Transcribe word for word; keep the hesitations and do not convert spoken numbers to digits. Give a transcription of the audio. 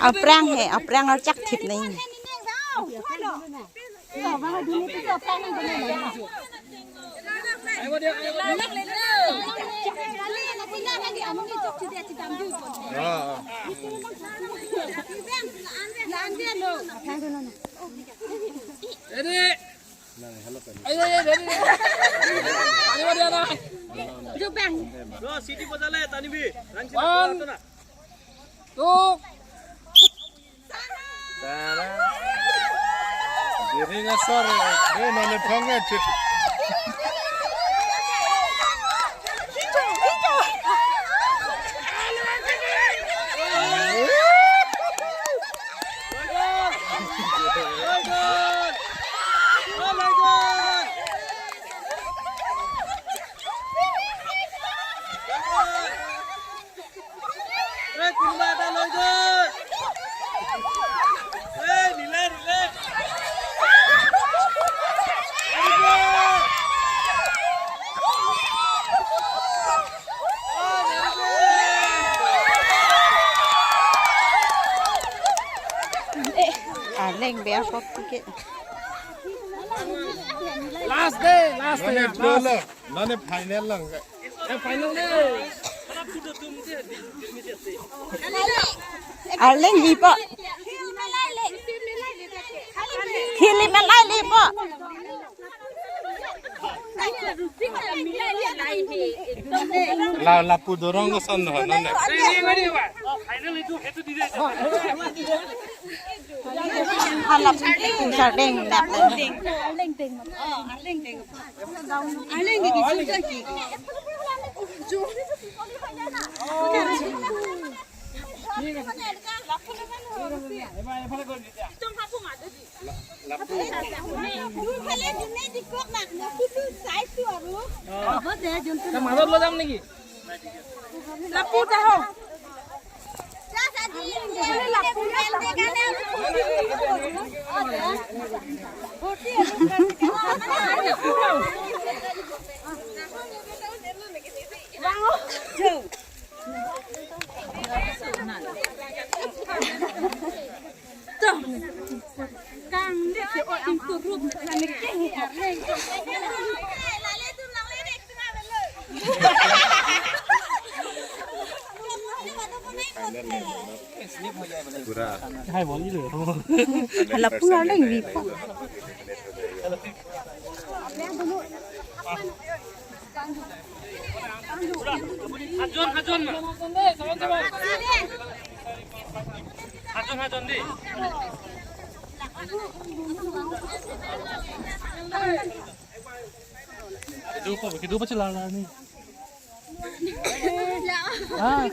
Aphrang he, aphrang archak thip nai. Ready? Ayo, ayo, ready. Ayo, ready, ready. Bro, siti bajale, Tanvi. One, two. Tara. Giring asor, eh, nonle phongge chit. Eh, kunba ta loidun. Eh, nila, nila. Arleng be apot ke. Last day, last day, last. Nonle final lang. Eh, final day. Arleng hipo. Hili malai lipo. La, lapu dorong koson ho, nonle. Halap pusar deng, dap. Lapu. Ita majot lo jam niki? Lapu ta ho. Hala pura leng vi po. Hajon, hajon ma. Hajon, hajon di. Kedo pa, kedo pa chelar ni. Ah.